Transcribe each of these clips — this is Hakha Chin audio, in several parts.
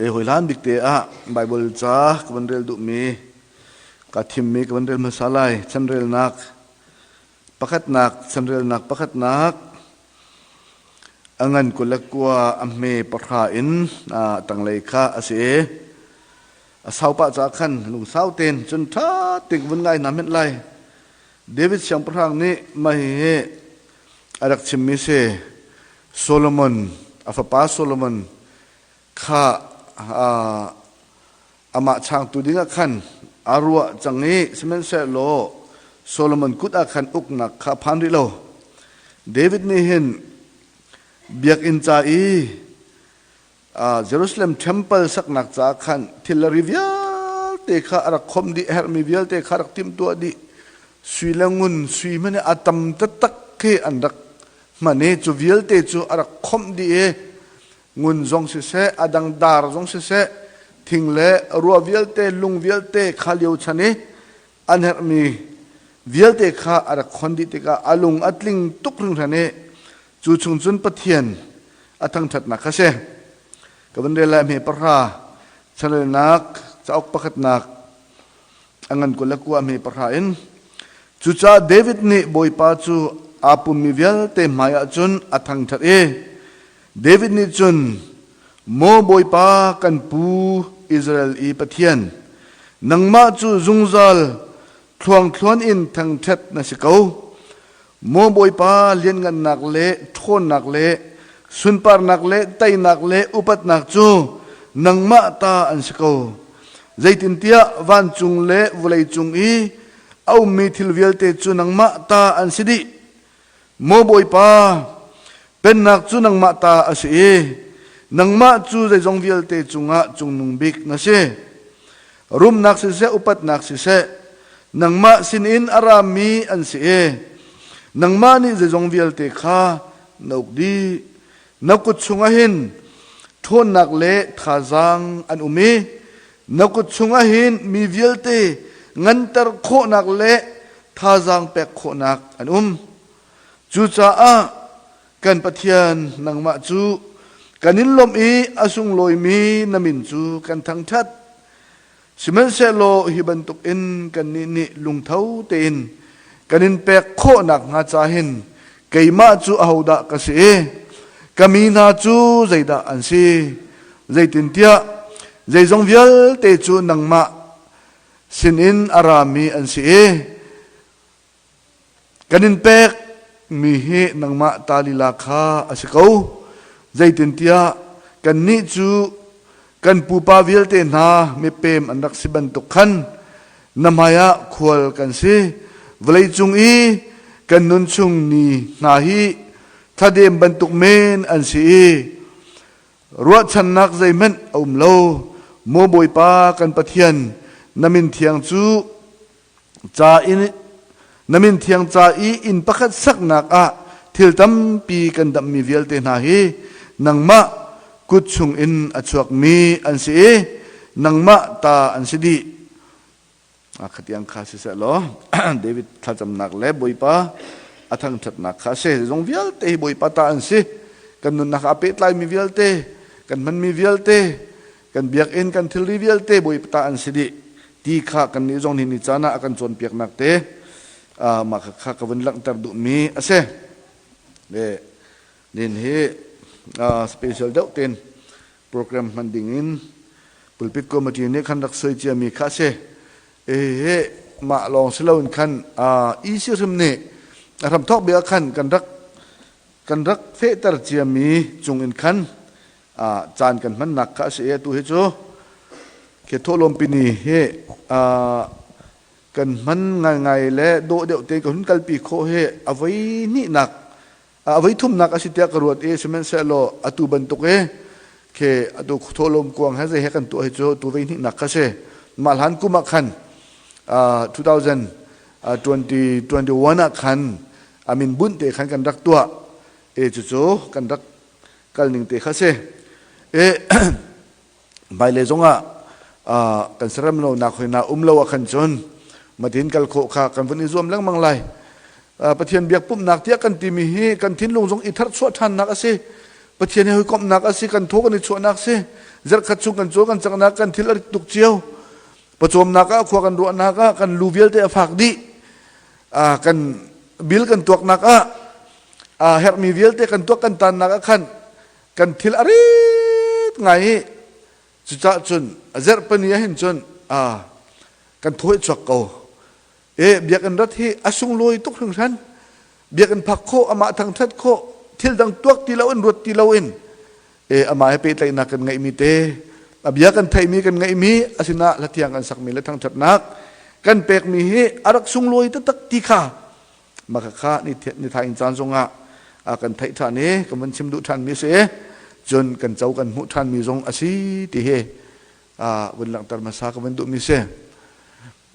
E hoi hlan bik te ah Bible ca ka van rel duhmi ka thimmi ka van rel hmasa lai. Chanrelnak pakhatnak chanrelnak pakhatnak a ngan 29 a hme pahra in tanglei kha a si i a sau pah caah khan lungsau tein cun ṭha tein ka vun ngai hna hmenh lai. David siangpahrang nih mah hihi a rak chimmi si. Solomon a fapa Solomon kha amah changtu dingah khan a ruah cang i sihmanhsehlaw Solomon kut ah khan uknak kha a phan rih lo. David nih hin biakinn ca i Jerusalem temple saknak caah khan thil le ri vialte kha a rak khomh dih, herhmi vialte kha a rak timhtuah dih. Sui le ngun, sui hmanh a tam taktak khi an rak hman i cu vialte cu a rak khomh dih i ngun zong siseh, a dang dar zong siseh, thing le rua vialte, lung vialte kha lio chan i an herhmi vialte kha a rak khon dih tikah a lung a tling tuk hringhran i cu chung cun Pathian a thangṭhatnak kha si. Ka van rel lai hme pahra chanrelnak cauk pakhatnak a ngan 29 hme pahra in cucaah David nih Bawipa cu aa pummi vialte hmaiah cun a thangṭhat i David nih cun Maw Bawipa kan pu Israel i Pathian, nangmah cu zungzal thluangthluan in thangṭhat na si ko. Maw Bawipa lianngannak le ṭhawnnak le sunparnak le teinak le upatnak cu nangmah ta an si ko. Zeitintiah vancung le vawleicung i a ummi thil vialte cu nangmah ta an si dih. Maw Bawipa, pennak cu nangmah ta a si i nangmah cu zeizong vialte cungah cungnung bik na si. Rumnak siseh, upatnak siseh, nangmah sinin a rami an si i nangmah nih zeizong vialte kha na uk dih. Na kut chungah hin ṭhawnnak le thazaang an um i na kut chungah hin mi vialte nganter khawhnak le thazaang pek khawhnak an um. Cucaah kan Pathian nangmah cu kan in lawmh i a sunglawimi na min cu kan thangṭhat. Sihmanhsehlaw hi bantukin kannih nih lungtho tein kan in pek khawh nakhnga ca hin keimah cu ahodah ka si i ka mi hna cu zeidah an si? Zeitintiah zeizong vialte cu nangmah sinin a rami an si i Kan in pekmi hi nangmah ta lila kha a si ko. Zeitintiah kannih cu kan pupa vialte hna mipem an rak si bantuk khan na hmaiah khual kan si. Vawleicung i kan nun chung ni hna hi thladem bantuk men an si i ruahchannak zeihmanh a um lo. Maw Bawipa kan Pathian, na min thiang cu ca in na min thiang ca i inn pakhat saknak ah thil tampi kan damhmi vialte hna hi nangmah kut chungin a chuakmi an si i nangmah ta an si dih. Khatiang kha siseh law David thlacamnak le Bawipa a thangṭhatnak kha a si. Zong vialte hi Bawipa ta an si. Kan nunnak ah pehtlaimi vialte, kan hmanmi vialte, kan biakinn kan thilri vialte Bawipa ta an si dih ti kha kannih zong nih ni caan ah a kan cawnpiaknak te mah kha ka vun langhter duhmi a si. Le nin hi special deuh tein program hman ding in pulpit committee nih khan rak suai ciami kha a si. Hihi mah lawng si loin khan EC hrim nih a hramthawk bia khan kan rak kan rak fehter ciami cung in khan caan kan hmannak kha a si i atu hi cu khi thawhlawmpi ni hi kan hman ngaingai le dawh deuh te ka hun kalpi khawh hi a voi hnihnak a voi thumnak a si tiah ka ruat i sihmanhsehlaw atu bantuk i khi atu thawhlawm kuang he zei he kan tuah hi cu tu voi hnihnak kha si mah hlan kum ah khan 2021 ah khan amin bunh te khan kan rak tuah e cucu kan rak kal ning te kha si e hmailei zongah kan serem lo nak hoi na um lo ah khan cun matin kal khawh kha kan vun i zuam lengmang lai. Pathian biak pumhnak tiah kan timi hi kan thinlung zong i tharchuah ṭhannak a si. Pathian he hawikomhnak a si, kan thaw kan i chuahnak si. Zarhkhat chung kan caw kan cangnak kan thil a rit tuk cio. Pawcawmnak ah khua kan ruahnak ah kan lu vialte a fak dih. Kan bil kan tuaknak ah herhmi vialte kan tuak kan tannak ah khan kan thil a rit ngai i cucah cun zarhpani ah hin cun kan thaw i chuak ko. E biakinn rat hi a sunglawi tuk hringhran. Biakinn phak khawh, amah thangṭhat khawh, thil dang tuak ti loin ruat ti loin e amah he pehtlaihnak kan ngeihmi te a bia kan theihmi kan ngeihmi asinah hlathiang kan sakmi le thangṭhatnak kan pekmi hi a rak sunglawi taktak ti kha maka kha ni thaing caan zongah a kan theih ṭhan i kan van chim duh ṭhanmi a si cun kan co kan hmuh ṭhanmi zong a si ti hi vun langhter hmasa ka van duhmi si.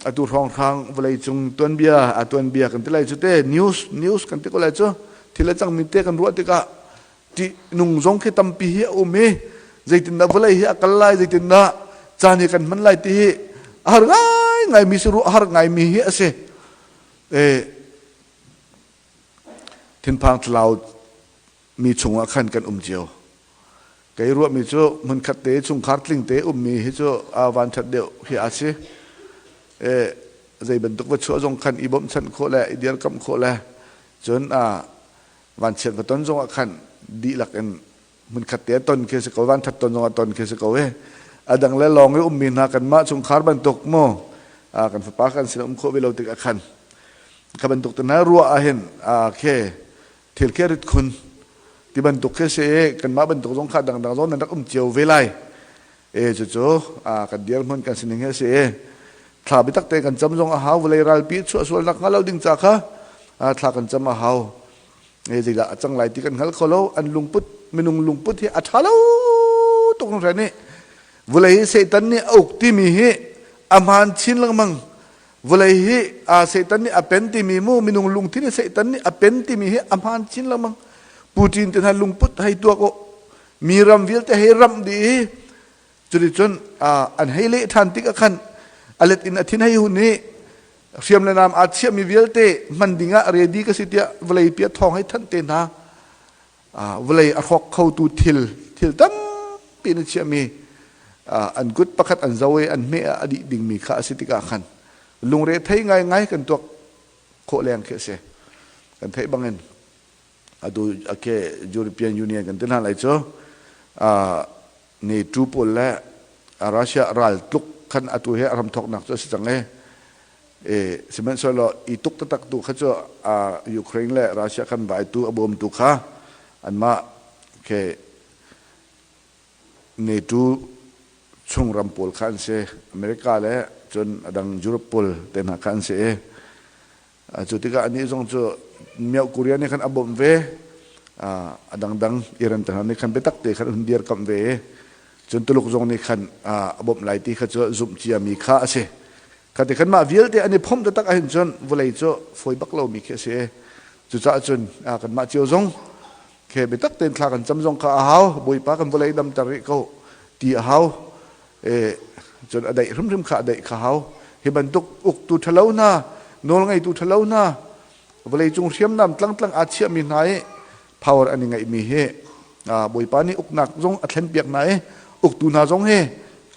Atu hrawnghrang vawleicung tuanbia a tuanbia kan ti lai cu te news news kan ti ko lai cu. Thil a cangmi te kan ruah tikah ṭih nung zong khi tampi hi a um i zeitindah vawlei hi a kal lai, zeitindah caan hi kan hman lai ti hi a har ngai ngaimi si, ruah har ngaimi hi a si. E thinphang thlau mi chungah khan kan um cio. Kei ruahmi cu hmunkhat te chungkhar tling te ummi hi cu a vanṭhat deuh hi a si. E, zei bantuk va chuah zong khan i bawmhchanh khawh le i dirkamh khawh le cun a vanchiat va ton zong ah khan dihlak in hmunkhat te ton khi si ko, vanṭhat ton zong ah ton khi si ko e. A dang le lawng i ummi hna kanmah chungkhar bantuk mu kan fapa kan sin um khawh ve lo tik ah khan kha bantuk te hna ruah ah hin khe thil khi rit khun ti bantuk khi si i kanmah bantuk zong kha dangdang zong nan rak um cio ve lai. E cucu kan dirhmun kan sining hi a si i thla biatak te kan cam zong a hau. Vawlei ralpi chuah sual nak hnga lo ding ca kha thla kan cam a hau. E zeidah a cang lai ti kan hngal kho lo. An lungput, minung lungput hi a ṭha lo tuk hringhran i vawlei hi Satan nih a uk timi hi a hmaan chin lengmang. Vawlei hi Satan nih a pen timi mu, minung lungthin hi Satan nih a pen timi hi a hmaan chin lengmang. Putin te hna lungput hei tuak u, mi ram vialte hei ramh dih i cuticun an hei leh ṭhan tik ah khan a let in a thin hei hun i hriam le nam aa chiahmi vialte hman ding ah ready ka si tiah vawlei pi a thawng hei thanh te hna. Vawlei a hrawk khotu thil thil tampi na chiahmi an kut pakhat an zo i an hmeh ah a dih dingmi kha a si tikah khan lungre thei ngaingai kan tuak khawh leng khi a si. Kan theih bangin atu ake European Union kan ti hna lai cu NATO pawl le Russia ral tluk khan atu he a ramthoknak cu a si cang i e sihmanhsehlaw i tuk taktak tu kha cu Ukraine le Russia khan vaitu a bawmtu kha anmah ke NATO chung ram pawl kha an si, America le cun adang Europe pawl te hna kha an si i cu tikah anih zong cuမြေau Korea nih khan a bawmh ve, a dangdang Iran te hna nih khan biatak te khan hun dirkamh ve i cun Tuluk zong nih khan a bawmh lai ti kha cu zumh ciami kha a si. Kha ti khan mah vialte an i phomh taktak ahhin cun vawlei cu fawi bak lomi khi a si i cucaah cun kanmah cio zong khe biatak tein thla kan cam zong kha a hau. Bawipa, kan vawlei damter rih ko ti a hau. E cun a daih hrimhrim kha a daih kha hau. Hi bantuk uktu ṭhalo hna, nawlngeitu ṭhalo hna, vawleicung hriamnam tlangtlang aa chiahmi hna i power an i ngeihmi hi Bawipa nih uknak zong a thlenpiak hna i uktu hna zong hi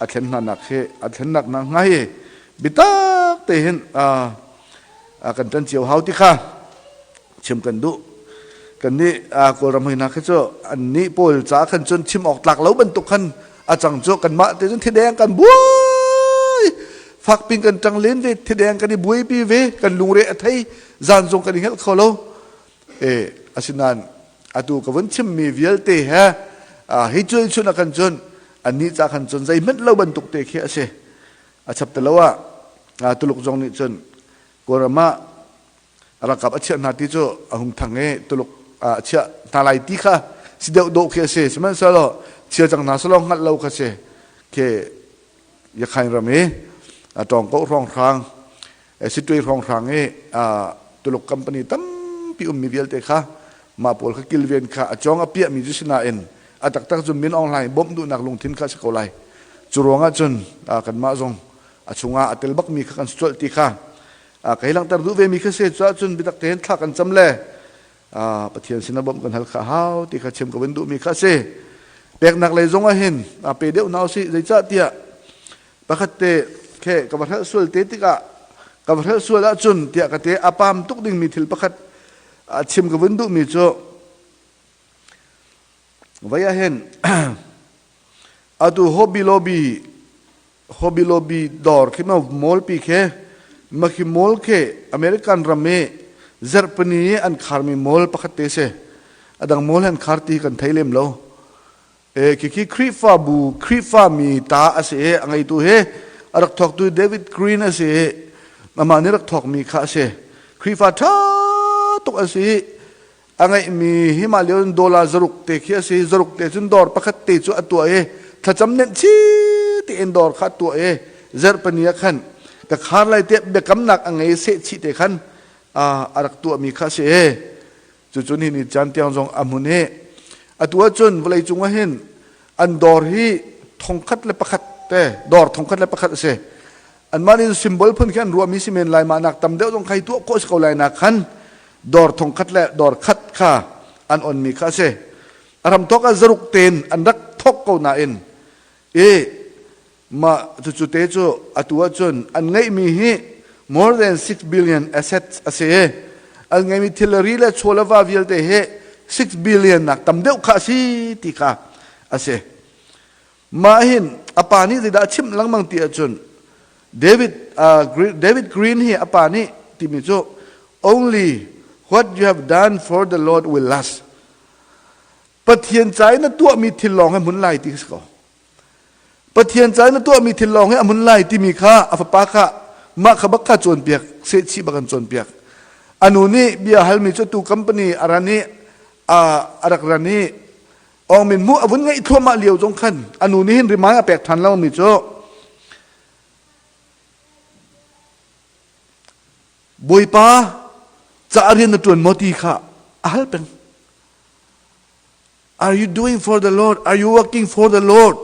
a thlen hna nak hi a thlennak hna hnga hi biatak te hin kan ṭan cio hau ti kha chim kan duh. Kan nih Kawlram hoi hna khi cu an nih pawl ca khan cun chim awk tlak lo bantuk khan a cang cu. Kanmah te cun thideng kan buai, fakpin kan ṭang len ve, thideng kan i buaipi ve, kan lungre a thei, zan zong kan i hngelh kho lo. E asinain atu ka vun chimmi vialte he hi cul chun a kan cun annih ca khan cun zeihmanh lo bantuk te khi a si. A chap te lo ah Tuluk zong nih cun Kawlram ah ralkap a chiah hna ti cu a hung thang i Tuluk a chiah hna lai ti kha si deuh dawh khi a si. Sihmanhsehlaw chia cang hna selaw hngalh lo kha si. Khi Yakhain ram i Tawngko hrawnghrang, Sittwe hrawnghrang i Tuluk company tampi ummi vialte kha mah pawl kha kilven kha a cawng a piahmi cu si nain a taktak cu Min Aung Hlaing bawmh duhnak lungthin kha a si ko lai. Cu ruangah cun kanmah zong a chungah a tel bakmi kha kan si colh ti kha ka hei langhter duh vemi kha si. Cuahcun biatak tein thla kan cam le. Pathian sin a bawmh kan hal kha hau ti kha chim ka vun duhmi kha a si. Peknak lei zong ah hin pe deuh hna usih zeicahtiah pakhat te khe ka va hrelh sual te tikah ka va hrelh sual ahcun tiah ka te a pam tuk dingmi thil pakhat chim ka vun duhmi cu Vai ah hin atu Hobby Lobby Hobby Lobby dawr khi ma mall pi khi ma khi mall khi American ram i zarhpini i an kharmi mall pakhat te si. Adang mall an khar ti kan thei lem lo. E khi khi Khrihfabu Khrihfami ta a si i a ngeitu hi a rak thawktu David Green a si i amah nih rak thawkmi kha a si. Khrihfa ṭha tuk a si i a ngeihmi hi mah lio in dollar zaruk te khi a si. Zaruk te cun dawr pakhat te cu a tuah i thlacam nenh chi tein dawr kha a tuah i zarhpani ah khan ka khar lai te biakamnak a ngei seh chih te khan a rak tuahmi kha a si. Cucun hi ni caan tiang zong a hmun i atu ahcun vawlei cung ah hin an dawr hi thongkhat le pakhat te dawr thongkhat le pakhat a si. Anmah nih symbol phun khi an ruahmi si men lai mah nak tam deuh zong khai tuah khawh si ko lai nak khan dawr thongkhat le dawr khat kha an onmi kha a si. A hramthawk ah zaruk tein an rak thawk ko nain i mah cucu te cu atu ahcun an ngeihmi hi more than 6 billion assets a si i an ngeihmi thilri le chaw le va vialte hi 6 billion nak tam deuh kha a si ti kha a si. Mah hin a pa nih zeidah a chimh lengmang ti ahcun David, uh, David Green hi a pa nih timi cu only what you have done for the Lord will last. Pathian ca in na tuahmi thil lawng hi hmun lai ti si ko. Pathian ca in na tuahmi thil lawng hi a hmun lai timi kha a fapa kha mah kha bak kha cawnpiak sehchih bak an cawnpiak. Anu nih bia halmi cu tu company a ran i a rak ran i Aung Min Mu a vun ngeih thluahmah lio zong khan a nu nih hin rimai a pek ṭhan lomi cu Bawipa ca rian na ṭuan maw ti kha a hal peng. Are you doing for the Lord? Are you working for the Lord?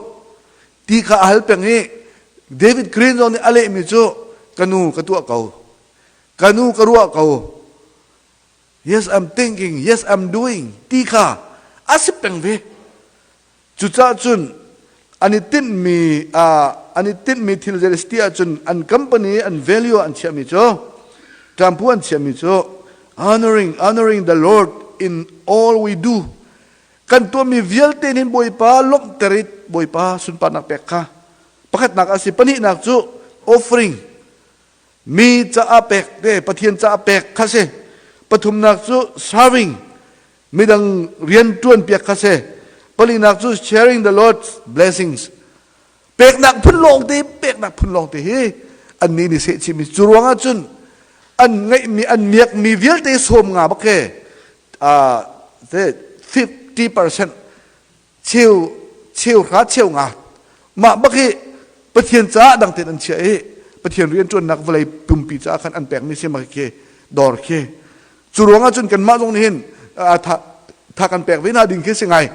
Ti kha a hal peng i David Green zong nih a lehmi cu ka nu ka tuah ko. Ka nu ka ruah ko. Yes, I'm thinking. Yes, I'm doing. Ti kha a si peng ve. Cucaah cun an i tinhmi an i tinhmi thil zei ti ahcun an company an value an chiahmi cu ṭampu an chiahmi cu honoring honoring the Lord in all we do kan tuahmi vialte nih Bawipa lawmhter i Bawipa sunparnak pek kha pakhatnak a si pahnihnak cu offering Mi caah pek te Pathian caah pek kha si. Pathumnak cu serving midang rian ṭuan piak kha si. Palinak cu sharing the Lord's blessings. Peknak phun lawng te peknak phun lawng te hi annih nih seh chimmi cu ruangah cun an ngeihmi an miakmi vialte sawm nga bak he 50% cheu cheu hra cheu nga mah bak hi Pathian caah dang tein an chiah i Pathian rian ṭuannak vawlei pumpi caah khan an pekmi si mak khi dawr khi cu ruangah cun kanmah zong nih hin tha tha kan pek ve hna ding khi si ngai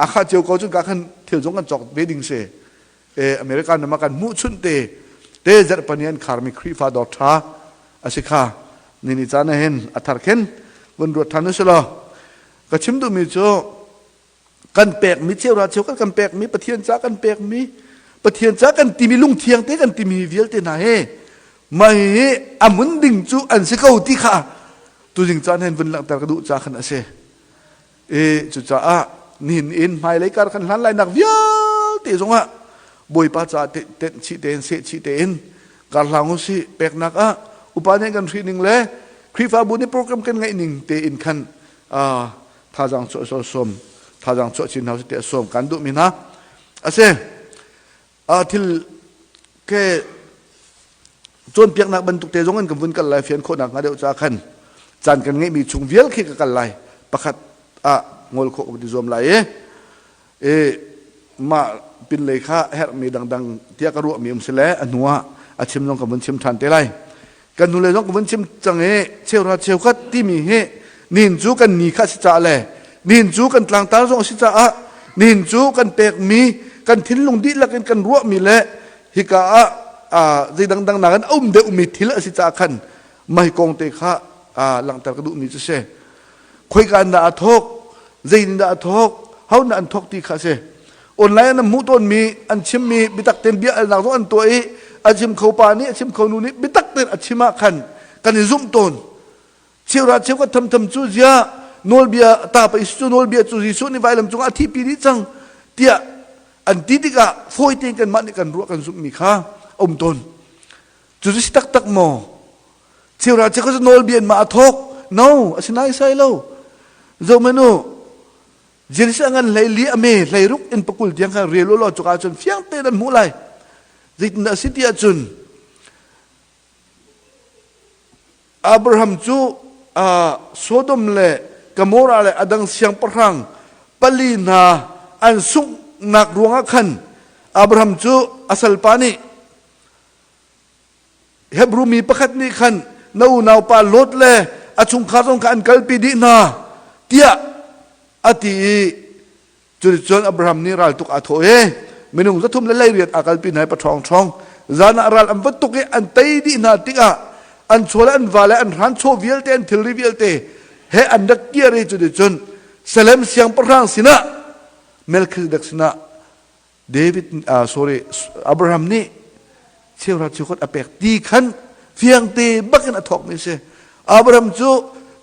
a kha cio ko cun ka khan thil zong kan cawk ve ding si e American ram ah kan hmuh chunh te te zarhpani an kharmi Khrihfa dawr ṭha a si kha ni ni caan ah hin a thar khin vun ruat ṭhan u si law ka chim duhmi cu kan pekmi cheuhra cheukhat kan pekmi Pathian ca kan pekmi Pathian ca kan timi lungthiang te kan timi vialte hna he mah hi a mun ding cu an si ko ti kha tuzing caan hen vun langhter ka duh ca khan a si e cucaah nihin in hmailei kar kan hlan lai nak vialte zongah Bawipa ca tenh chih tein seh chih tein kar hlang u si peknak ah upa nih kan hrih ning le Khrihfabu nih program kan ngeih ning tein khan thazaang chuah so sawm thazaang chuah chin hna tiah sawm kan duhmi hna a si thil ke cawnpiaknak bantuk te zong in kan vun kal lai fian khawhnak hnga deuh ca khan caan kan ngeihmi chung vial khi ka kal lai pakhat ah ngol khawh ka zuam lai i i mah pinlei kha herhmi dangdang tiah ka ruahmi um si le a hnu ah a chim zong ka vun chim ṭhan te lai kan hnulei zong ka vun chim cang i cheuhra cheukhat timi hi nihin cu kan ni kha a si caah le nihin cu kan tlangtar zong a si caah nihin cu kan pekmi kan thinlung dihlak in kan ruahmi le hika ah zei dangdang nakin a um deuhmi thil a si caah khan mah hi kong te kha langhter ka duhmi cu si. Khoika in dah a thawk? Zei in dah a thawk? Ho dah an thawk ti kha a si. Online an hmuh tawnmi, an chimmi biatak tein bia alnak zong an tuah i a chim kho pa nih a chim kho nu nih biatak tein a chim ah khan kan i zumh tawn. Cheuhra cheukhat thamtham cu ziah nawlbia ta pa cu nawlbia cu Jesuh nih vailam cungah a thihpi dih cang tiah an ti tikah fawi tein kanmah nih kan ruah kan zumhmi kha a um tawn. Cu si taktak maw? Cheuhra cheukhat cu nawlbia in mah a thawk? No, a si naisai lo. Zohmanh u, Jerusalem ngan hlei li a me hlei ruk in pakul tiang kha rel u law cuka cun fiang tein an hmuh lai. Zeitindah a si ti ahcun Abraham cu Sodom le Gomorrah le a dang siangpahrang pali hna an sunghnak ruangah khan Abraham cu a salpa nih Hebru mi pakhat nih khan na unaupa Lot le a chungkhar zong kha an kalpi dih hna tiah a ti i Cuticun Abraham nih raltuk aa thawh i minung 300 le 18 aa kalpi hna i paṭhawng ṭhawng zan ah ral an va tuk i an tei dih hna tikah an chaw le an va le an hranchaw vialte an thilri vialte he an rak kir i cuticun Salem siangpahrang sinah Melchizedek sinah David sorry Abraham nih cheuhra cheukhat a pek ti khan fiangte bakin a thawkmi a si. Abraham cu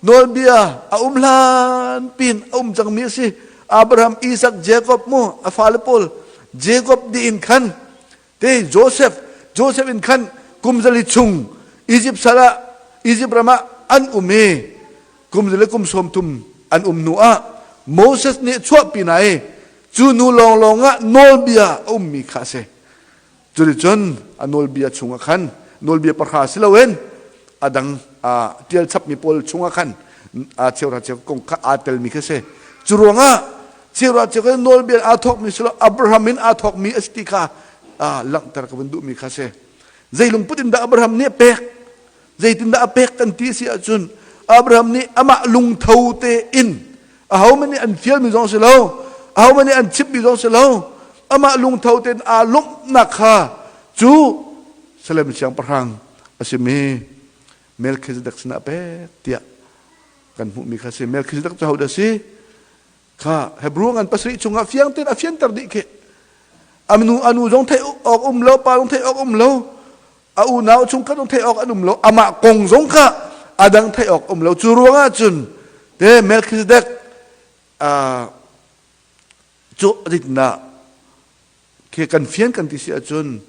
nawlbia a um hlan pin a um cangmi a si. Abraham, Isaac, Jacob mu a fale pawl Jacob di in khan te Joseph Joseph in khan kum zali chung Egypt sal ah Egypt ram ah an um i kum zali kum sawm thum an um hnu ah Moses nih chuahpi na i cu nu lawnglawng ah nawlbia a ummi kha a si. Cuticun a nawlbia chungah khan nawlbia pahra si loin a dang ṭial chapmi pawl chungah khan cheuhra cheu kong kha aa telmi kha si. Cu ruangah cheuhra cheu kha nawlbia aa thawkmi si lo Abraham in aa thawkmi a si ti kha langhter ka vun duhmi kha si. Zei lungput in dah Abraham nih a pek? Zeitindah a pek kan ti si ahcun Abraham nih amah lungtho tein ahohmanh nih an fialmi zong si lo ahohmanh nih an chimhmi zong si lo amah lungtho tein aa lawmhnak kha cu Salem siangpahrang a simi Melchizedek sinah a pek tiah kan hmuhmi kha si. Melchizedek cu hodah si? Kha Hebrew ngan pasarih chungah fiang tein a fianter dih khi. Anu anu zong theih awk um lo, pa zong theih awk um lo, a unau chungkhat zong theih awk an um lo amah kong zong kha a dang theih awk um lo cu ruangah cun te Melchizedek cu zeitindah khi kan fian kan ti si ahcun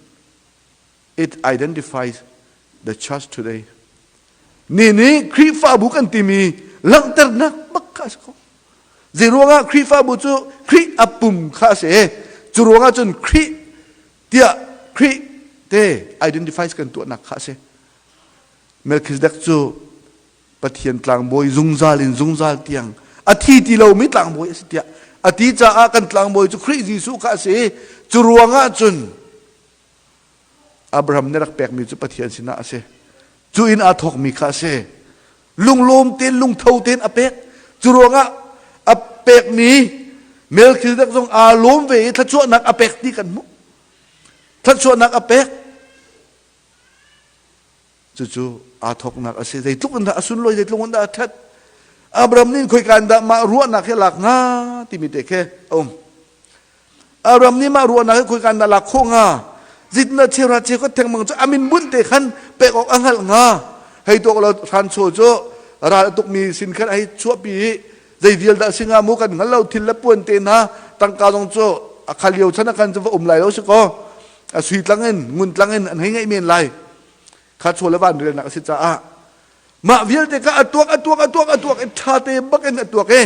it identifies the church today ni nih Khrihfabu kan timi langhternak bak kha a si ko zei ruangah Khrihfabu cu Khrih a pum kha a si cu ruangah cun Khrih tiah Khrih te identifies kan tuahnak kha a si. Melchizedek cu Pathian tlangbawi zungzal in zungzal tiang a thi ti lomi tlangbawi a si tiah a ti caah kan tlangbawi cu Khrih Jesuh kha a si. Cu ruangah cun Abraham nih rak pekmi cu Pathian sinah a si. Cu in aa thawkmi kha a si. Lunglawm tein lungtho tein a pek. Cu ruangah a pekmi Melchizedek zong aa lawm ve i thluachuahnak a pek ti kan hmuh. Thluachuahnak a pek. Cucu aa thawknak a si. Zeitluk in dah a sunlawi, zeitluk in dah a ṭhat. Abraham nih khoika in dah mah ruahnak hi a lak hnga timi te khi a um. Abraham nih mah ruahnak hi khoika in dah lak khawh hnga? Zeitindah cheuhra cheukhat thengmang cu a min bunh te khan pek awk a hngalh hnga? Hei tuak law hranchaw cu ral a tukmi sin khan a hei chuahpi i zei vial dah si hnga mu kan hngal lo thil le puan te hna tangka zong cu a kha lio chan ah khan cu va um lai lo si kaw a sui tlang in ngun tlang in an hei ngeih men lai kha chaw le van relnak a si caah mah vialte kha a tuak a tuak a tuak a tuak i ṭha te bak in a tuak i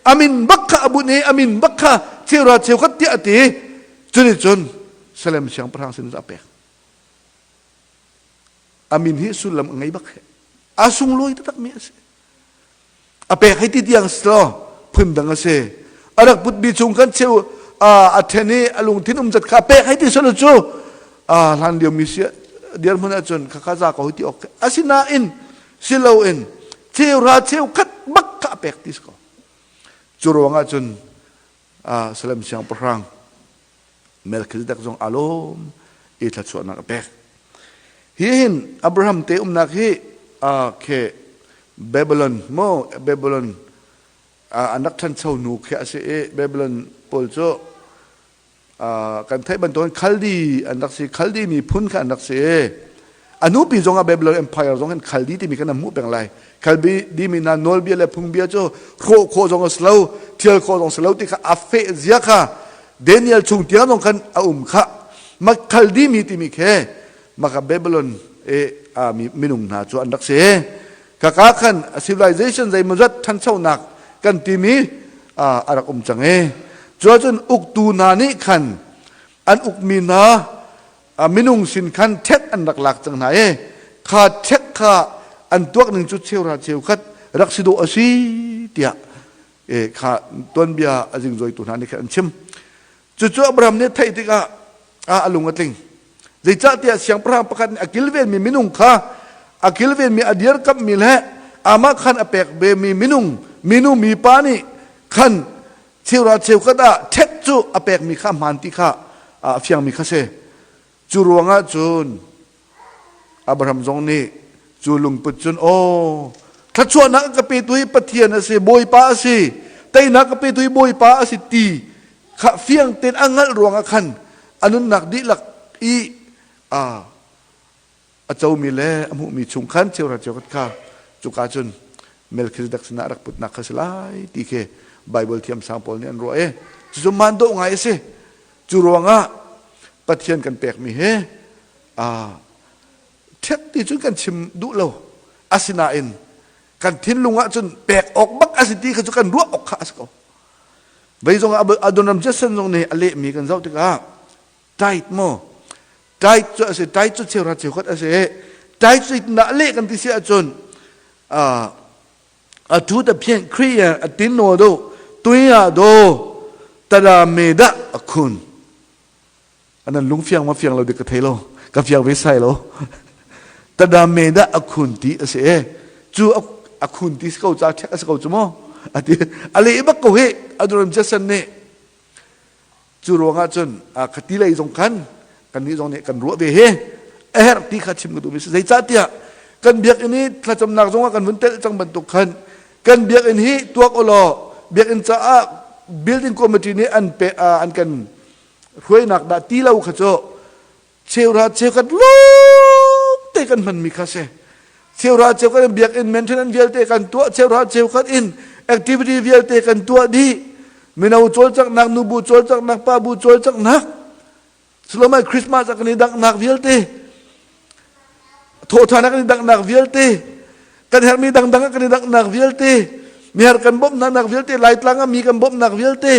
amin bak kha a bunh i amin bak kha cheuhra cheukhat tiah a ti cuni cun Salem siangpahrang sin a pek amin hi sullam a ngei bak he a sunglawi taktak mi a si a pek hei ti tiang si law phun dang a si a rak putmi chung kan cheu a then i a lungthin um zat kha pek hei ti selo cu hlan lio mi si dirhmun ahcun khakha za ko ti awk asinain siloin cheuhra cheukhat bak kha a pek ti si ko cu ruangah cun Salem siangpahrang Melchizedek zong aa lawm i thluachuahnak a pek. Hi hin Abraham te umnak hi khe Babylon mo Babylon. An rak ṭhancho hnu khi a si i Babylon pawl cu kan theih bantukin Khaldi an rak si. Khaldi miphun kha an rak si. A nupi zong ah Babylon Empire zong hin Khaldi timi kan hmuh peng lai. Khaldi mi hna nawlbia le phungbia cu hrawh khawh zong a si lo, thial khawh zong a si lo ti kha a feh zia kha Daniel chung tiang zong khan a um kha. Ma Khaldi mi timi khi maka Babylon e minung hna cu an rak si. Kaka khan civilization zeimawzat ṭhanchonak kan timi a rak um cang i cuahcun uktu hna nih khan an ukmi hna minung sin khan ṭhek an rak lak cang hna i kha ṭhek kha an tuak ning cu cheuhra cheukhat rak si dawh a si tiah kha tuanbia a zingzawitu hna nih khan an chim. Cucu Abraham nih theih tikah a lung a tling. Zeicahtiah siangpahrang pakhat nih a kilvenmi minung kha a kilvenmi a dirkamhmi le amah khan a pek vemi minung minu mipa nih khan cheuhra cheukhat ah ṭhek cu a pekmi kha hmaan ti kha a fiangmi kha si. Cu ruangah cun Abraham zong nih cu lungput cun aw thluachuahnak ka petu hi Pathian a si Bawipa a si teinak ka petu hi Bawipa a si ti kha fiang tein a hngalh ruangah khan a nunnak dihlak i a a comi le a hmuhmi chung khan cheuhra cheukhat kha cuka cun Melchizedek sinah rak putnak kha si lai ti khi Bible thiamsang pawl nih an ruah i cucu man dawh ngai a si. Cu ruangah Pathian kan pekmi hi ṭhet ti cun kan chim duh lo. Asinain kan thinlung ah cun pek awk bak a si ti kha cu kan ruah awk kha a si ko. Vei zong Adoniram Judson zong nih a lehmi kan zoh tikah tithe maw tithe cu a si tithe cu cheuhra cheukhat a si tithe cu na leh kan ti si ahcun a thu ta phian Khrih a tin no do tuya do tada me da a khun anan lung fiang ma fiang lo dik ka thei lo ka fiang ve sai lo tada me da a khun ti a si e cu a khun ti ko cha thek a si ko chu mo ati ale bak ko he aduram jason nih Cu ruangah cun khati lei zong khan kannih zong nih kan ruah ve hi a herh ti kha chim ka duhmi si. Zeicahtiah kan biakinn hi thlacamnak zongah kan vun telh cang bantuk khan kan biakinn hi tuak ulaw biakinn caah building committee nih an pe an kan hruainak dah ti lo kha cu cheuhra cheukhat lawng te kan hmanmi kha si cheuhra cheukhat in biakinn maintenance vialte kan tuah cheuhra cheukhat in activity vialte kan tuah dih mino cawlcanghnak nubu cawlcanghnak pabu cawlcanghnak Solomon Christmas a kan i danghnak vialte thawhthan a kan i danghnak vialte kan herhmi dangdang a kan i danghnak vialte mihar kan bawmhnak vialte laitlang ah mi kan bawmhnak vialte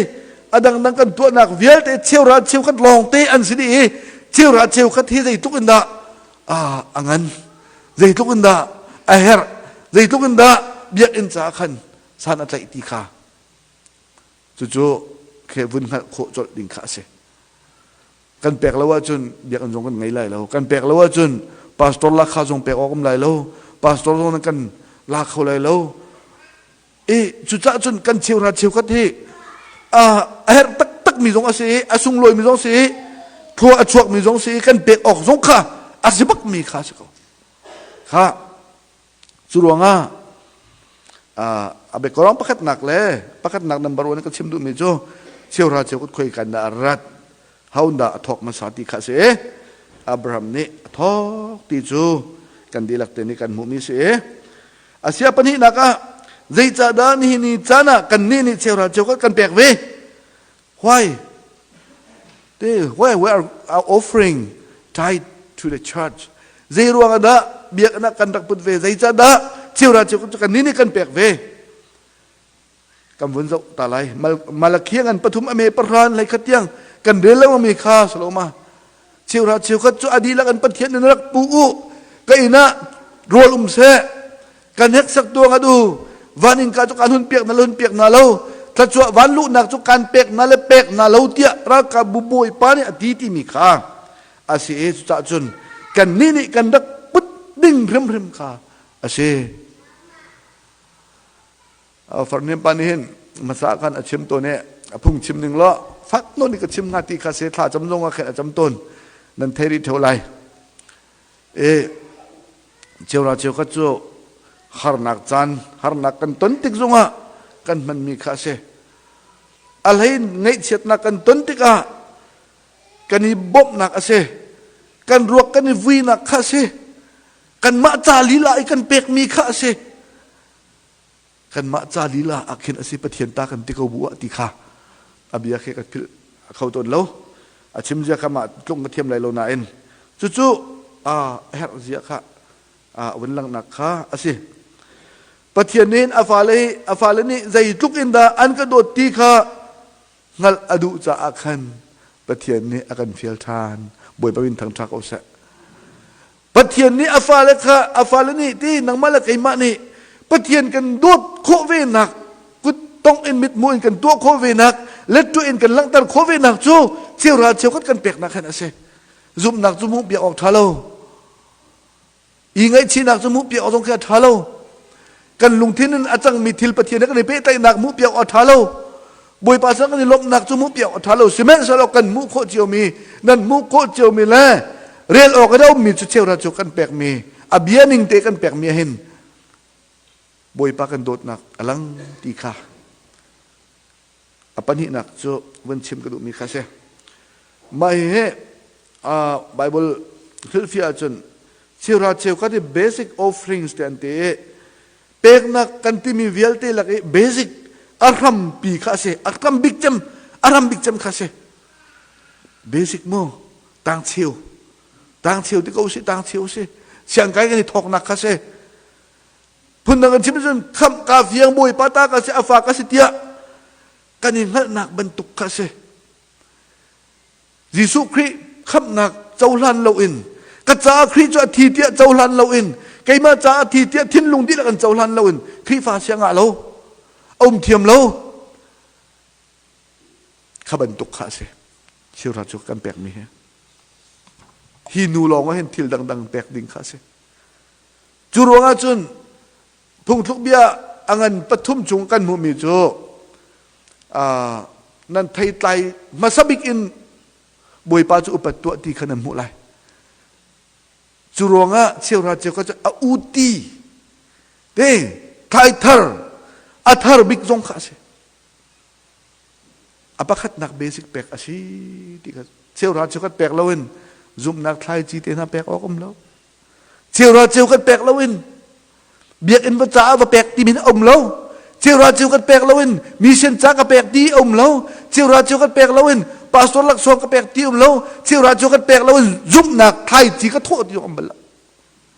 a dangdang kan tuahnak vialte cheuhra cheukhat lawngte an si dih i cheuhra cheukhat hi zeitluk in dah a ngan zeitluk in dah a herh zeitluk in dah biakinn caah khan san a tlaih ti kha cucu khe vun hngalh khawh colh ding kha a si Kan pek lo ahcun biakinn zong kan ngei lai lo. Kan pek lo ahcun pastor lakha zong pek awk um lai lo. Pastor zong kan la kho lai lo. I cucaah cun kan cheuhra cheukhat hi a herh taktak mi zong a si i a sunglawi mi zong si i thlua a chuak mi zong si i kan pek awk zong kha a si bak mi kha si ko. Kha Cu ruangah a biakorong pakhatnak le pakhatnak number one ka chim duhmi cu cheuhra cheukhat khoi kan dah a rat ho dah a thawk hmasa ti kha a si. Abraham nih a thawk ti cu kan dihlak te nih kan hmuhmi si. Asia pahnihnak ah zeicahdah nihin ni caan ah kannih nih cheuhra cheukhat kan pek ve? Why? They, why we are offering tithe to the church? Zei ruang ah dah biaknak kan rak put ve? Zeicah dah cheuhra cheukhat cu kan nih kan pek ve? Kan vun zoh ta lai. Malakhi ngan pathum ame pahran lei khat tiang kan rel lo mi kha saloma. Cheuhra cheukhat cu a dihlak an Pathian in rak pu u. Ka inn ah rawl um seh. Kan heksak tuang at u. Van innka cu kan hun piak na lo hun piak na lo. Thluachuah van luhnak cu kan pek na le pek na lo tiah ralkapbu bawipa nih a ti timi kha a si i cucah cun kannih nih kan rak put ding hrimhrim kha a si. Farniam pa nih hin hmasa khan a chim tawn i a phung chim ning law fak nawn i ka chim hnga ti kha se thla cam zong ah khin a cam tawn nan thei rih theo lai. E cheura cheukhat cu harnak caan harnak kan ton tik zongah. kan hmanmi kha a si. A hlei in ngaihchiatnak kan ton tikah kan i bawmhnak a si. Kan ruak kan i vuinak kha a si. Kanmah ca lila i kan pekmi kha a si. Kanmah ca lila ah khin a si Pathian ta kan ti ko bu ah ti kha a bia khi ka philh kho tawn lo. A chim zia kha mah tlung ka thiam lai lo nain cucu a herh zia kha a vun langhnak kha a si. Pathian nih a fale a fale nih zeitluk in dah an ka dawt ti kha hngalh a duh caah khan Pathian nih a kan fial ṭhan. Bawipa min thangṭha ko seh. Pathian nih a fale kha a fale nih ti nangmah le keimah nih Pathian kan dawt khawh ve nak kut tong in mithmuh in kan tuah khawh ve nak lettu in kan langhter khawh ve nak cu cheuhra cheukhat kan peknak khan a si. Zumhnak cu hmuh piak awk ṭha lo. I ngaihchihnak cu hmuhpiak awk zong khi a ṭha lo. Kan lungthin in a cangmi thil Pathian he kan i pehtlaihnak hmuhpiak awk a ṭha lo. Bawipa sin kan i lawmhnak cu hmuhpiak awk a ṭha lo. Sihmanhsehlaw kan hmuh khawh ciomi, nan hmuh khawh ciomi le rel awk a ummi cu cheuhra cu kan pekmi, a bia ning te kan pekmi ah hin Bawipa kan dawtnak a lang ti kha a pahnihnak cu vun chim ka duhmi kha a si. Mah hihi Bible hrilhfiah ahcun cheuhra cheukhat i basic offerings te an ti i peknak kan timi vialte lak i basic a hrampi kha a si a hram bik cem a hram bik cem kha a si basic mu tang cheu tang cheu ti ko si tang cheu si siangkai kan i thawknak kha si phundang kan chim cun khamh ka fiang bawipa ta ka si a fa ka si tiah kan i hngalhnak bantuk kha a si Jesuh Khrih khamhnak cohlan loin ka caah Khrih cu a thi tiah cohlan loin keimah caah a thi tiah thinlung dihlak in cohlan loin Khrihfa si a ngah lo a um thiam lo kha bantuk kha a si cheuhra cu kan pekmi hi hi nu lawng ah hin thil dangdang pek ding kha a si Cu ruangah cun phungthluk bia a ngan pathum chung kan hmuhmi cu nan theitlai hmasa bik in Bawipa cu upat tuah ti kha nan hmuh lai. Cu ruangah cheuhra cheukhat cu a uti te thlai thar a thar bik zong kha a si. A pakhatnak basic pek a si ti kha cheuhra cheukhat pek loin zumhnak thlaici te hna pek awk um lo. Cheuhra cheu kan pek loin biakinn va caah va pek ti min a um lo. Cheuhra cheu kan pek loin mission ca ka pek ti a um lo. Cheuhra cheu kan pek loin pastor laksawng ka pek ti um lo. Cheuhra cheu kan pek loin zumhnak thlaici ka thawh ti um bal lo.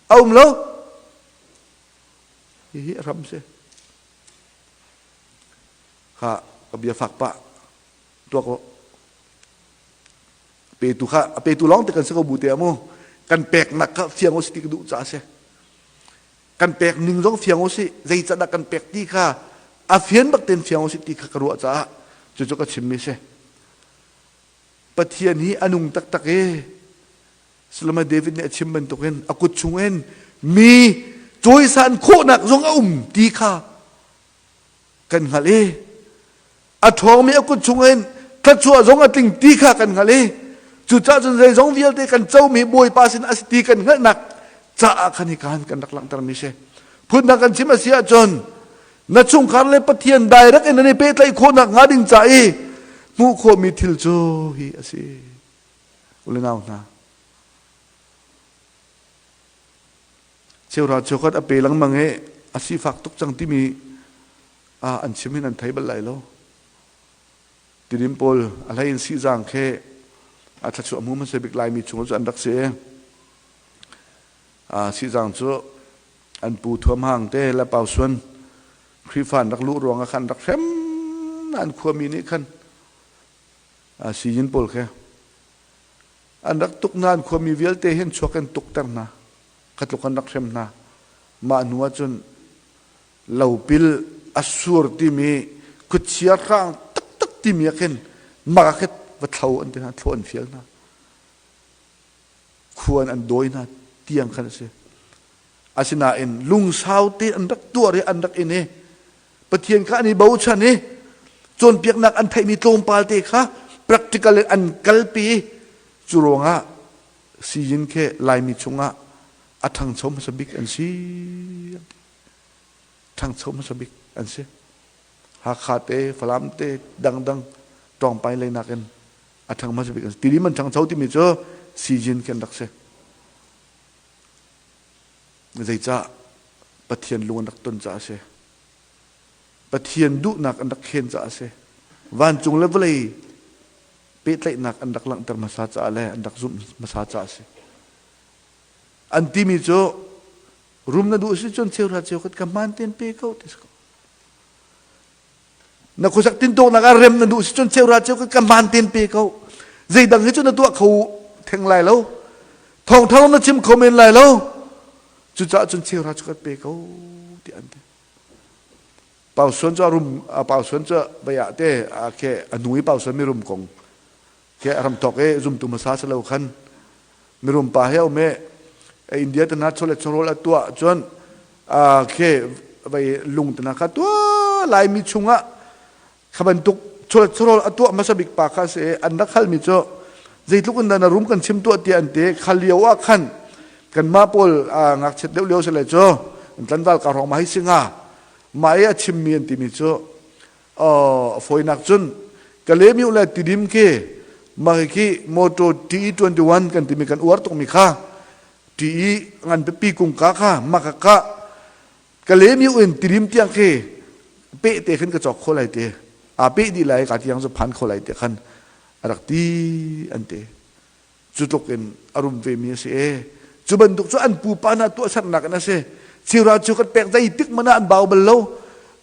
A um lo. Hihi a hram si. Kha ka bia fak pah tuak u. Petu kha a petu lawng te kan si ko bu te mu kan peknak kha fiang u si ti ka duh caah si kan pek ning zong fiang u si zeicadah kan pek ti kha a fian bak ten fiang u si ti kha ka ruah caah cucu ka chimmi si Pathian hi a nung taktak i Solomon David nih a chim bantukin a kut chungin mi cawisan khawhnak zong a um ti kha kan hngalh i a ṭhawngmi a kut chungin thluachuah zong a tling ti kha kan hngalh i cucaah cun zeizong vialte kan comi Bawipa sin a si ti kan hngalhnak caah khan hi kan kan rak langhtermi si phundang kan chim a si ahcun na chungkhar le Pathian direct in nan i pehtlaih khawhnak hnga ding ca i hmuh khawhmi thil cu hi a si u le nau hna cheuhra cheukhat a pe lengmang i a sifak tuk cang timi an chim hin an thei bal lai lo. Tidim pawl a hlei in sihzang khi a thluachuah hmu hmasa bik Laimi chung cu an rak si. Sihzang cu an pu Thuam Hang te le Pau Suan Khrihfa an rak luh ruangah khan rak hrem an khuami nih khan siyin pawl khi an rak tuk hna an khuami vialte hin chuak in tukter hna kha tluk an rak hrem hna mah hnu ah cun lopil a sur timi khuachia hrang taktak timi ah khin mak ah khin va thlo an ti hna thlo an fial hna khuan an dawi hna tiang khan a si asinain lungsau te an rak tuar i an rak in i Pathian kha an i bochan i cawnpiaknak an theihmi tlawmpal te kha practical in an kalpi i cu ruangah siyin khi Laimi chungah a ṭhangcho hmasa bik an si. Ṭhangcho hmasa bik an si. Hakha te, Falam te, dangdang ṭawngpai lei nakin a ṭhang hmasa bik an si. Tidim an ṭhangcho timi cu sijin khi an rak si. Zeicah Pathian lung an rak ton caah a si. Pathian duhnak an rak khen caah a si. Vancung le vawlei pehtlaihnak an rak langhter hmasa caah le an rak zumh hmasa caah a si. An timi cu rum na duh si cun cheuhra cheukhat ka hmaan tein pe ko ti si ko. Na khuasak tintuknak ah rem na duh si cun cheuhra cheukhat ka hmaan tein pe ko. Zeidang hi cu na tuah kho theng lai lo. Thawngṭha na chim kho men lai lo. Cucaah cun cheuhra cheukhat pe ko ti an ti. Pausuan cu a rum pausuan cu baya te a ke a nu i pausuan mirum kong ke ramthok i zumtu hmasa si lo khan mirum pa he um i India tana chawlet chawhrawl a tuah cun ke vai lung tana kha tua laimi chungah kha bantuk chawlet chawhrawl a tuah hmasa bik pa kha si an rak halmi cu zeitluk in dah na rum kan chim tuah tiah an ti kha lio ah khan kanmah pawl ngakchiat deuh lio si le cu tlanval ka hrawng ma hei si hnga mah i a chimmi an timi cu a fawinak cun Kalemiu le Tidim khi mah khi motor TE21 kan timi kan uar tukmi kha TE ngan pipi kungka kha mah ka Kalemiu in Tidim tiang khi pe te khin ka cawk kho lai te a pe dih lai ka tiang cu phan kho lai te khan a rak ti an ti Cu tluk in a rum vemi a si e. Cu bantuk cu an pupa hna tuahsernak in a si. Sira cu kan pek zeitik hmanh ah an bau bal lo,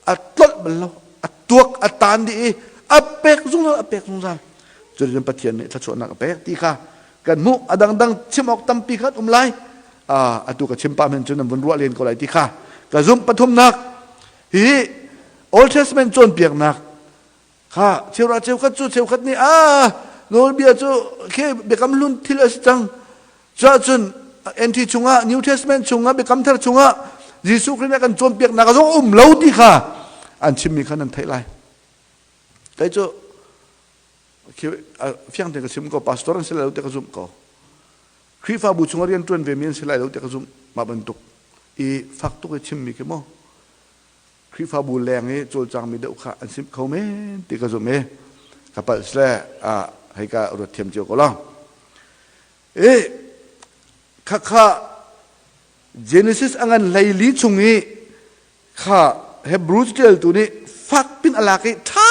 a tlolh bal lo, a tuak a tan dih i a pek zungzal a pek zungzal. Cuticun Pathian nih thluachuahnak a pek ti kha kan hmuh. A dangdang chim awk tampi kha um lai. Atu ka chim pah men cun nan vun ruah len ko lai ti kha ka zumh. Pathumnak hi Old Testament cawnpiaknak Kha cheura cheukhat cu cheukhat nih a nawlbia cu khi biakam hlun thil a si cang. Cuahcun NT chungah New Testament chungah biakam thar chungah Jesuh Khrih nih a kan cawnpiaknak a zong um lo ti kha an chimmi kha nan theih lai. Kei cu fiang tein ka chim ko pastor an si lai lo ti ka zumh ko. Khrihfabu chungah rian ṭuan ve mi an si lai lo ti ka zumh. Mah bantuk i fak tuk i chimmi khi mu. Khrihfabu leng i cawlcangmi deuh kha an simh kho men ti ka zumh i ka palh sile ah hei ka ruat thiam cio ko lo. I khakha Genesis a ngan hleili chung i kha Hebrew ṭialtu nih fakpin a lak i ṭha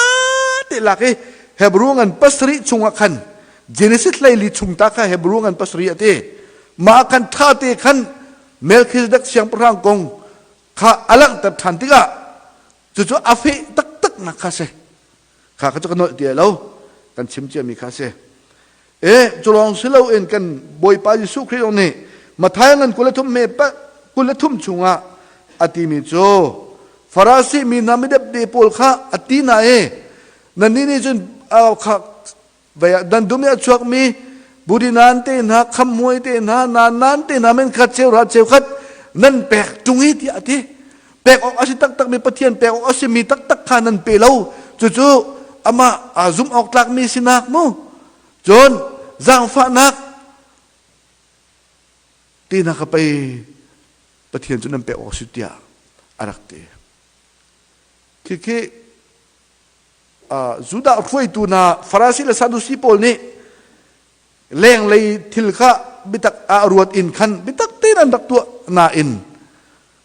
te lak i Hebrew ngan pasarih chungah khan Genesis hleili chung ta kha Hebrew ngan pasarih a ti. Mah khan ṭha te khan Melchizedek siangpahrang kong kha a langhter ṭhan tikah cucu a feh taktaknak kha si kha kha cu ka nolh ti lo kan chim ciami kha si e cu lawng si loin kan Bawipa Jesuh Khrih zong nih Matthai ngan 23 me 23 chungah a timi cu Farasi mi hna midepde pawl kha a ti hna i nannih nih cun kha Dan dum i a chuakmi budinan te hna, khammuai te hna, nanan te hna men khat cheuhra cheukhat nan pek ṭung hi tiah a ti. Pek awk a si taktakmi Pathian pek awk a simi taktak kha nan pe lo. Cucu amah aa zumh awk tlakmi sinak mu. Cun zaangfahnak ti hna kha pei Pathian cu nan pek awk a si tiah a rak ti. Khikhi Judah hruaitu hna Farasi le Sadusi pawl nih lenglei thil kha biatak ah ruat in khan biatak tein an rak tuah nain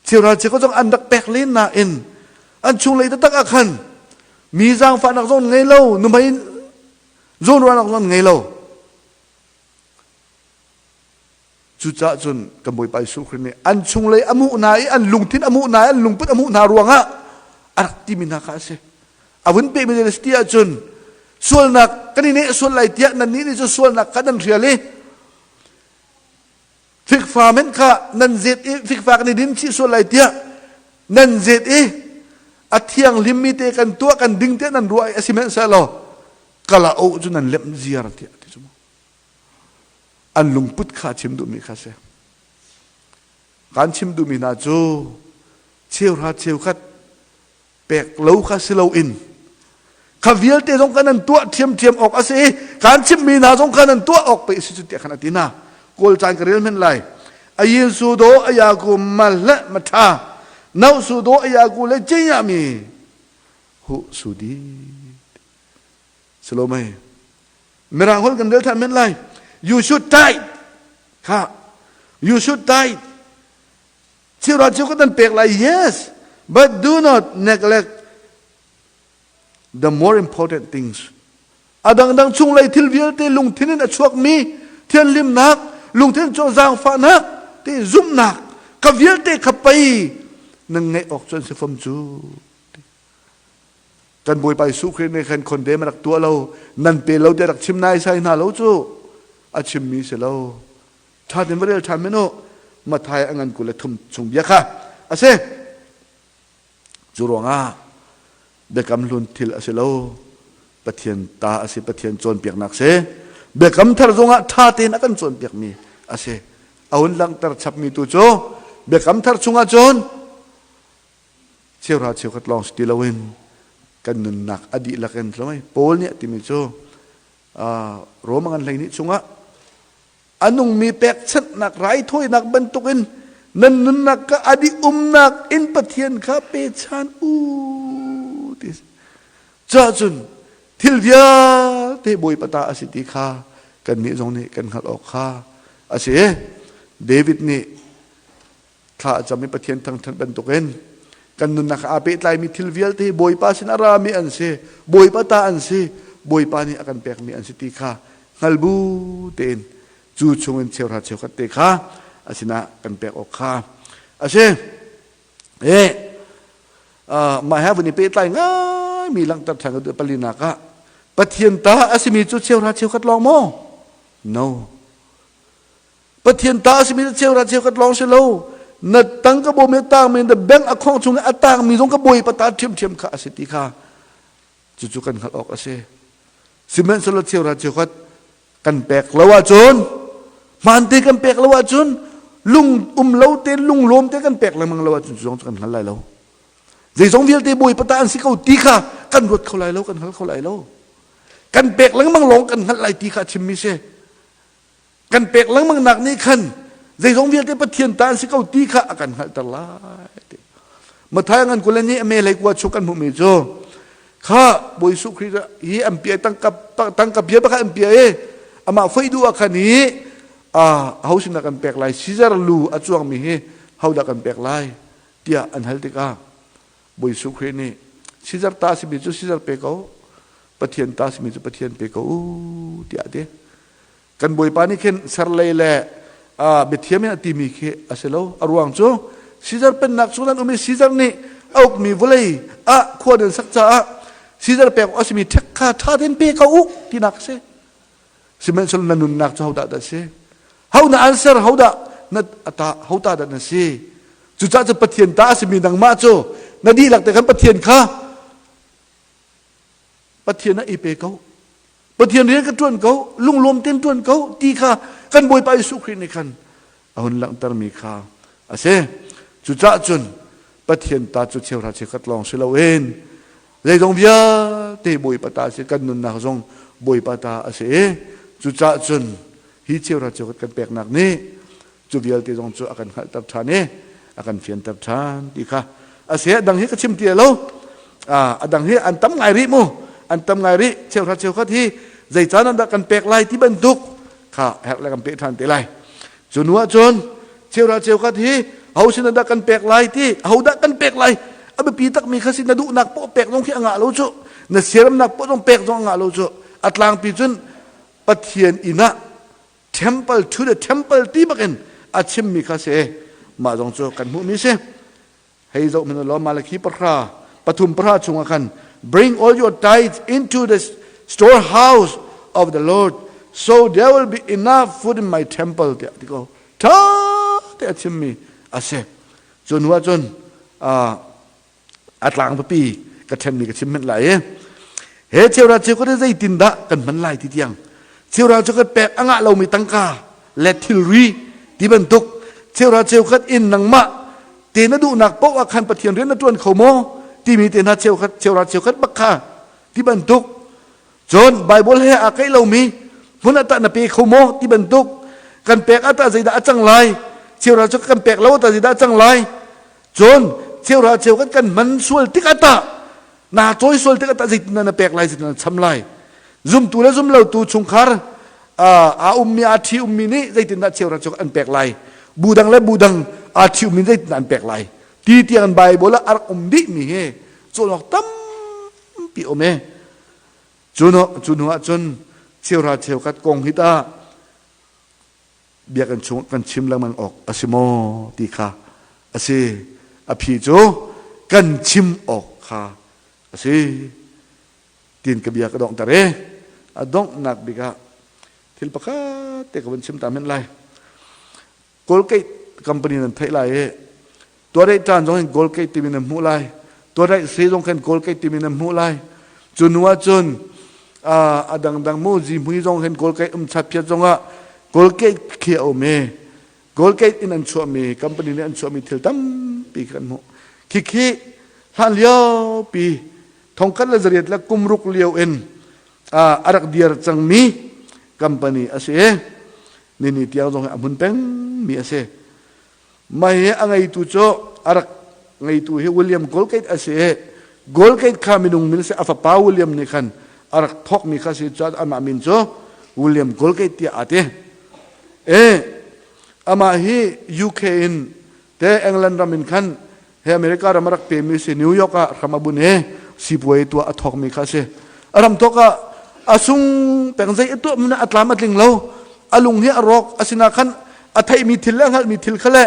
cheural cheukhat zong an rak pek len nain an chunglei taktak ah khan mi zaangfahnak zong ngei lo nuhmei zawnruahnak zong ngei lo Cucaah cun kan Bawipa Jesuh Khrih nih an chunglei a muh hna i an lungthin a muh hna i an lungput a muh hna ruangah a rak timi hna kha a si. A vun pehmi na si ti ahcun sualnak kan i neh sual lai tiah nannih nih cun sualnak kha nan hrial i fikfa men kha nan zet i fikfa kan i din chih sual lai tiah nan zet i a thianghlimmi te kan tuah kan ding tiah nan ruah i a si hmanhsehlaw kala o cu nan lemh ziar tiah ti cu mu. An lungput kha chim duhmi kha si. Kan chim duhmi hna cu cheuhra cheukhat pek lo kha si loin kha vialte zong kan an tuah ṭhiamṭhiam awk a si i kan chimmi hna zong khan an tuah awk pe si cu tiah khan a ti hna. Kawl caan ka rel men lai. Ayin su do ayaku ma hle ma ṭha. Nau su do ayaku le mi. Huh su di. Salomei. Mirang holh kan rel than men lai. You should tithe. Kha. You should tithe. Cheuhra cheu kan pek lai. Yes. But do not neglect the more important things. A dangdang chunglei thil vialte lungthin in a chuakmi thianhlimnak, lungthin cu zaangfahnak, te zumhnak, ka vialte kha pei nan ngeih awk cu an si fam cu. Kan Bawipa Jesuh Khrih nih khan khondem a rak tuah lo, nan pe lo tiah rak chim naisai hna lo cu a chimmi si lo. Ṭha tein va rel ṭhan men u. Matthai a ngan 23 chung bia kha a si. Cu ruangah biakam hlun thil a si lo. Pathian ta a si, Pathian cawnpiaknak si. Biakam thar zongah ṭha tein a kan cawnpiakmi a si. A hun langhter chapmi tu cu biakam thar chungah cun cheuhra cheukhat lawng si ti loin kan nunnak a dihlak in Paul nih a timi cu Rom ngan 12 chungah a nungmi pekchanhnak raithawinak bantukin nan nunnak ka a dih umnak in Pathian kha pechan u ti cah cun thil vialte Bawipa ta a si ti kha kannih zong nih kan hngalh awk kha a si. David nih thla a cam i Pathian thangṭhat bantukin kan nunnak aa pehtlaimi thil vialte hi Bawipa sin a rami an si, Bawipa ta an si, Bawipa nih a kan pekmi an si ti kha hngal bu tein cu chungin cheuhra cheukhat te kha a sinah kan pek awk kha a si. E mah he vun i pehtlai ngaimi langhter ṭhan ka duh palinak ah Pathian ta a simi cu cheuhra cheukhat lawng maw? No. Pathian ta a simi cu cheuhra cheukhat lawng si lo. Na tangka bawm i a tangmi na bank a khong chung i a tangmi zong ka bawipa ta ṭhiamṭhiam kha a si ti kha cucu kan hngalh awk a si. Sihmanhsehlaw cheuhra cheukhat kan pek lo ahcun hmaante kan pek lo ahcun lung um lo te lunglawm te kan pek lengmang lo ahcun cu zong cu kan hngal lai lo. Zeizong vialte bawipa ta an si ko ti kha kan ruat kho lai lo, kan hngal kho lai lo. Kan pek lengmang lawng kan hngalh lai ti kha a chimmi si. Kan pek lengmang nak nih khan zeizong vialte Pathian ta an si ko ti kha a kan hngalhter lai ti. Matthai ngan kul ni ame lei kua chuk kan hmuhmi cu kha Bawi Jesuh Khrih hi an pia tangka tangka bia bakha an pia i amah foi duh ah khan hi a ho sinah kan pek lai Caesar lu a cuangmi hi ho dah kan pek lai tiah an hal tikah Bawi Jesuh Khrih nih Caesar ta simi cu Caesar pe ko Pathian ta simi cu Pathian pe ko u tiah a ti. Kan Bawipa nih khin serlei le biathiam in a timi khi a si lo. A ruang cu Caesar pennak chung nan um i Caesar nih a ukmi vawlei ah khua nan sak caah Caesar pek a simi ṭhek kha ṭha tein pe ko u tinak a si. Sihmanhsehlaw na nunnak cu hodah dah a si? Ho na answer hodah na ata hota dah na si? Cucaah cu Pathian ta a simi nangmah cu na dihlak te khan Pathian kha Pathian ah i pe ko. Pathian rian ka ṭuan ko, lunglawm tein ṭuan ko ti kha kan Bawipa Jesuh Khrih nih khan a hun langhtermi kha a si. Cucaah cun Pathian ta cu cheuhra cheukhat lawng si loin zeizong vialte Bawipa ta a si, kan nunnak zong Bawipa ta a si i cucaah cun hi cheuhra cheukhat kan peknak nih cu vialte zong cu a kan hngalhter ṭhan i a kan fianter ṭhan ti kha a si. A dang hi ka chim ti lo. A dang hi an tam ngai rih mu, an tam ngai rih. Cheuhra cheukhat hi zei caan ah dah kan pek lai ti bantuk kha herh le kan peh ṭhan te lai. Cu nu ah cun cheuhra cheukhat hi ho sin dah kan pek lai ti, ho dah kan pek lai a biapi takmi kha si. Na duhnak poh pek zong khi a ngah lo cu, na siaramnak poh zong pek zong a ngah lo cu. A tlangpi cun Pathian inn ah, temple to the temple ti bakin a chimmi kha si. Mah zong cu kan hmuhmi si. Hei zoh hmanh law, Malakhi 3:3 chungah khan, "Bring all your tithes into the storehouse of the Lord, so there will be enough food in my temple," tiah ti ko. Ṭha te a chimmi a si. Cu hnu ah cun a tlang pipi ka ṭhenmi ka chim hmanh lai i he cheuhra cheukhat hi zeitindah kan hman lai ti tiang, cheuhra cheukhat pek a ngah lomi tangka le thilri ti bantuk, cheuhra cheukhat in nangmah te na duhnak paoh ah khan Pathian rian na ṭuan kho maw timi te hna, cheukhat cheuhra cheukhat bak kha ti bantuk, cun Bible he aa keih lomi hmun ah tah na pe kho maw ti bantuk, kan pek ah tah zeidah a cang lai, cheuhra cheukhat kan pek lo ah tah zeidah a cang lai, cun cheuhra cheukhat kan hman sual tik ah tah. Naa cawi sual tikah tah zeitin na pek lai, zeitin na cham lai? Zumtu le zumlotu chungkhar aa ummi aa ṭhi ummi nih zeitindah cheuhra cheukhat an pek lai? Bu dang le bu dang aa ṭhi ummi zeitindah an pek lai? Ti tiang Bible ah a rak um dihmi hi cawn awk tampi um e. Cu hnu ah cun cheuhra cheukhat kong hi tah biakinn chung kan chim lengmang awk a si maw ti kha a si. A phi cu kan chim awk kha a si. Tin ka bia ka donghter i a donghnak bik ah thil pakhat te ka vun chim ta men lai. Colgate company nan theih lai i tuarei ṭan zong in Colgate timi nan hmuh lai. Tuarei se zong khan Colgate timi nan hmuh lai. Cu hnu ah cun a dangdang mu zihmui zong khan Colgate um chatphiat zong ah Colgate khi a um i Colgate in an chuahmi company nih an chuahmi thil tampi kan hmuh. Khikhi hlan lio pi thongkhat le zariat le kum ruk lio in a rak dir cangmi company a si i nini tiang zong hi a hmun pengmi a si. Mah hi a ngeitu cu a rak ngeitu hi William Colgate a si i Colgate kha minung min a si a fapa William nih khan a rak thawkmi kha si cun amah min cu William Colgate tiah aa ti. E amah hi UK in te England ram in khan he America ram a rak pemi si New York ah hram a bun i sipuai tuah a thawkmi kha a si. A ram thawk ah a sung peng zei a tuah a tlam a tling lo a lung hi a rawk asina khan a theihmi thil le a hngalhmi thil kha le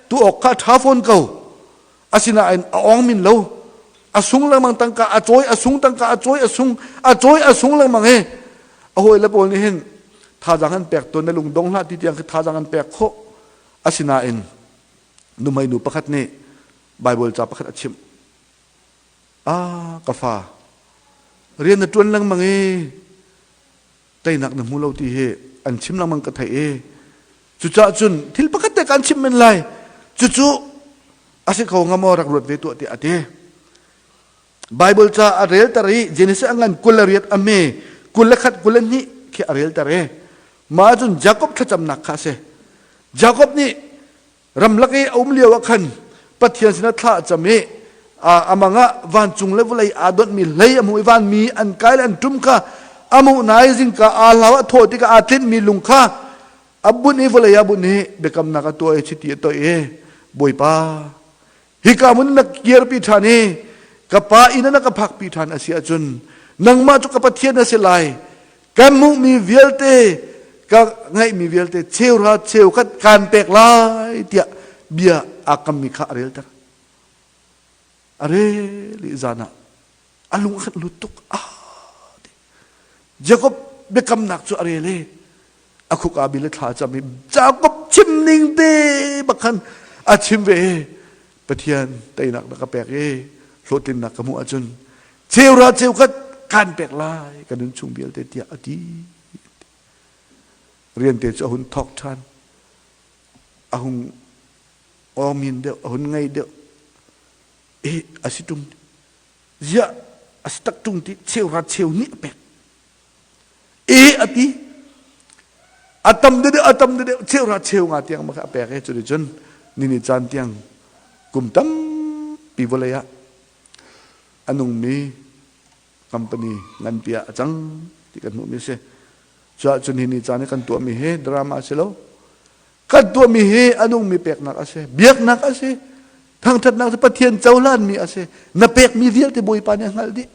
tu awk kha ṭha fawn ko asinain a ong min lo a sung lengmang tangka a cawi a sung tangka a cawi a sung a cawi a sung lengmang hi a hawi le pawl nih hin thazaang an pek tawn na lung dong hlah ti tiang khi thazaang an pek khawh asinain nuhmei nu pakhat nih Baibal ca pakhat a chimh. Ah, ka fa, rian na ṭuan lengmang i teinak na hmu lo ti hi an chim lengmang ka theih i cucaah cun thil pakhat te kaan chimh men lai. Cucu a si kho hnga maw rak ruat ve tuah tiah a ti. Baibal ca a relter i Genesis a ngan 28 a me 21 22 khi a relter i mah cun Jakob thlacamnak kha a si. Jakob nih Ramlak i a um lio ah khan Pathian sinah thla a cam i a mang ah vancung le vawlei aa donhmi hlei a hmuh i vanmi an kai le an ṭum kha a hmuh nai zingka aa hlau a thawh tikah aa tlinhmi lung kha a bunh i vawlei ah bunh i biakamnak a tuah i chiti a toih i Bawipa hika hmun na kirpi ṭhan i ka pa inn ah na ka phakpi ṭhan a si ahcun nangmah cu ka Pathian na si lai Kan hmuhmi vialte, ka ngeihmi vialte cheuhra cheukhat kaan pek lai tiah bia aa kammi kha a relter. A rel i zan ah a lung a khat lut tuk. Ah, ti. Jakob biakamnak cu a rel i a khuk aa bil i thla a cam i Jakob chim ning te bak khan a chim ve i Pathian teinak na ka pek i hlawhtlinnak ka hmuh ahcun Cheuhra cheukhat kan pek lai ka nun chung vialte tiah a ti. Rian te cu a hun thawk ṭhan. A hung awmin deuh, a hun ngei deuh. Eh, a si ṭung. Ziah, a si tak ṭung ti cheuhra cheu nih a pek. E a ti. A tam deuh, a tam deuh, cheuhra cheu nga tiang ma kha a pek e. Cuticun nini caan tiang kum tampi vawlei ah a nungmi company nganpi ah a cang ti kan hmuhmi a si. Cuah cun hi ni caan i kan tuahmi hi drama a si lo. Kan tuahmi hi a nungmi peknak a si, biaknak a si, thangṭhatnak cu Pathian cohlanmi a si. Na pekmi vialte Bawipa nih a hngalh dih.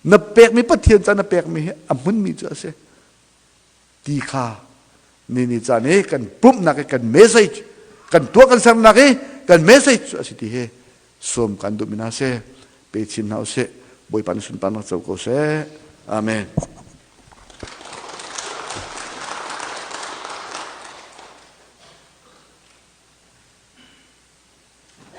Na pekmi Pathian ca na pekmi hi a hmunmi cu a si. Ti kha ni ni caan i kan pumhnak i kan message kan tuah kan sernak i kan message cu a si ti hi sawm kan duhmi hna seh pe chin hna usih Bawipa nih sunparnak co ko seh. Amen.